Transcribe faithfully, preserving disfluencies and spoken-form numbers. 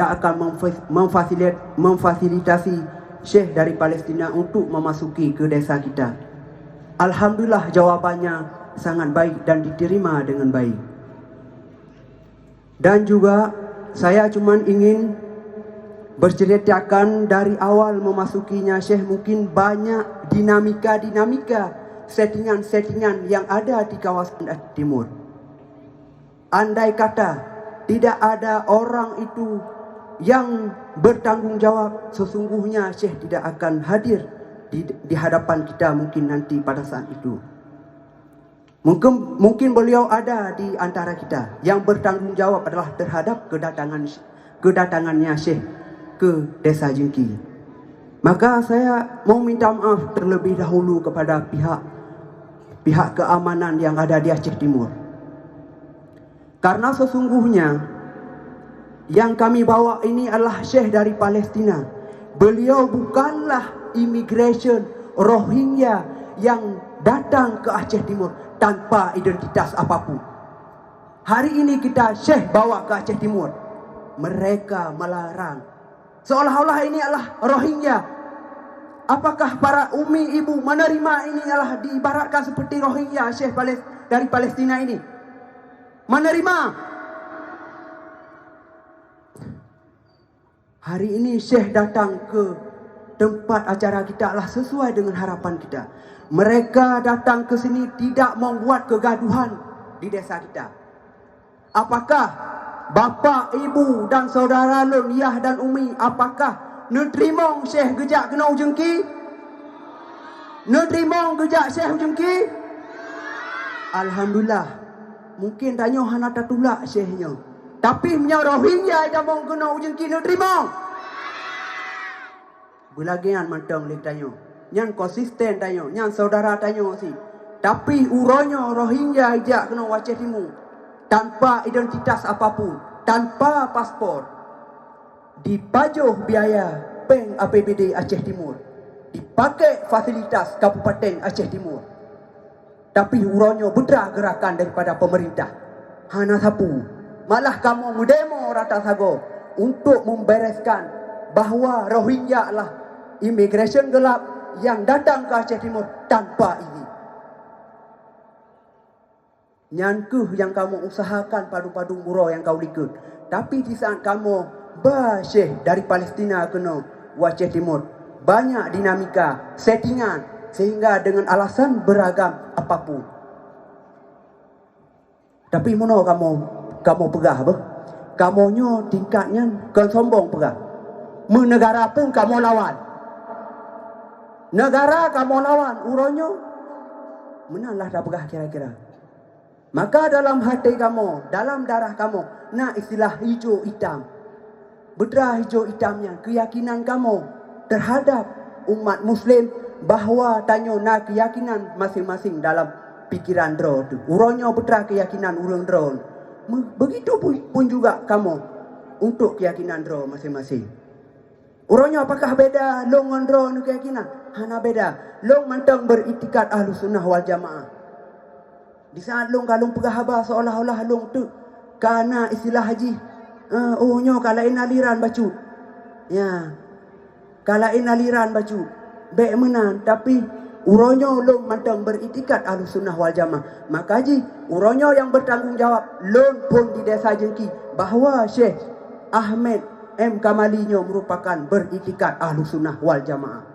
tidak akan memfas-, memfasilit-, memfasilitasi Syekh dari Palestina untuk memasuki ke desa kita? Alhamdulillah, jawabannya sangat baik dan diterima dengan baik. Dan juga, saya cuman ingin berceritakan dari awal memasukinya Syekh, mungkin banyak dinamika-dinamika, settingan-settingan yang ada di kawasan Aceh Timur. Andai kata tidak ada orang itu yang bertanggung jawab, sesungguhnya Syekh tidak akan hadir di, di hadapan kita mungkin nanti pada saat itu. Mungkin, mungkin beliau ada di antara kita yang bertanggung jawab adalah terhadap kedatangan, kedatangannya Syekh ke Desa Jengki. Maka saya mau minta maaf terlebih dahulu kepada pihak, pihak keamanan yang ada di Aceh Timur. Karena sesungguhnya yang kami bawa ini adalah Syekh dari Palestina. Beliau bukanlah immigration Rohingya yang datang ke Aceh Timur tanpa identitas apapun. Hari ini kita Syekh bawa ke Aceh Timur. Mereka melarang. Seolah-olah ini adalah Rohingya. Apakah para umi ibu menerima ini adalah diibaratkan seperti Rohingya, Syekh Pales-, dari Palestina ini? Menerima. Hari ini Syekh datang ke tempat acara kita adalah sesuai dengan harapan kita. Mereka datang ke sini tidak membuat kegaduhan di desa kita. Apakah bapak, ibu dan saudara lôn, yah dan umi, apakah neuteurimong Syekh geujak keunoe u Jengki? Neuteurimong geujak Syekh u Jengki? Alhamdulillah. Mungkin tanyoe hana tatulak Syekh nyoe. Tapi meunyoe Rohingya tamong keunoe u Jengki, neuteurimong? Beulagèe nyan mantong lé tanyoe. Nyan konsisten tanyoe, nyan saudara tanyoe sit. Tapi uroe nyoe Rohingya ijak keunoe u Aceh Timur tanpa identitas apapun, tanpa paspor. Dipajoh biaya péng A P B D Aceh Timur, dipakai fasilitas Kabupaten Aceh Timur. Tapi uroe nyoe beutra geurakan daripada pemerintah. Hana sapeue. Malah kamoe meudemo rata sagoe untuk membereskan bahwa Rohingya adalah immigration gelap yang datang ke Aceh Timur tanpa izin. Nyan kheueh nyang kamoe usahakan padum-padum uroe nyang ka u likot. Tapi di saat kamoe ba Syekh dari Palestina keunoe u Aceh Timur, banyak dinamika, settingan, sehingga dengan alasan beragam apapun. Tapi meunoe kamoe, kamoe peugah beuh, kamoe nyoe tingkat nyan kon sombong peugah. Meuneugara pun kamoe lawan. Neugara kamoe lawan, uroe nyoe meunan lah tapeugah kira-kira. Maka dalam até kamoe, dalam darah kamoe, na istilah ijo itam. Beutra ijo itam nyan keuyakinan kamoe terhadap umat muslim, bahwa tanyoe na keuyakinan maséng-maséng dalam pikeran droe teuh. Uroe nyoe beutra keuyakinan ureuëng droe. Me-, begitu pun, pun juga kamoe untuk keuyakinan droe maséng-maséng. Uroe nyoe apakah beda lôn ngon droe ngon keuyakinan? Hana beda. Lôn mantong beuriktikad Ahlussunnah wal Jamaah. Di saat lôn ka lôn peugah haba seolah-olah lôn teuk ka na istilah jih, eh, oh, nyoe ka laén aliran bacut. Ya. Ka laén aliran bacut. Bék meunan, tapi uroe nyoe lôn mantong beuriktikad Ahlussunnah wal Jamaah. Maka jih, uroe nyoe nyang beutanggung jawab lôn phon di Desa Jengki bahwa Syekh Ahmed M Kamali nyoe meurupakan beuriktikad Ahlussunnah wal Jamaah.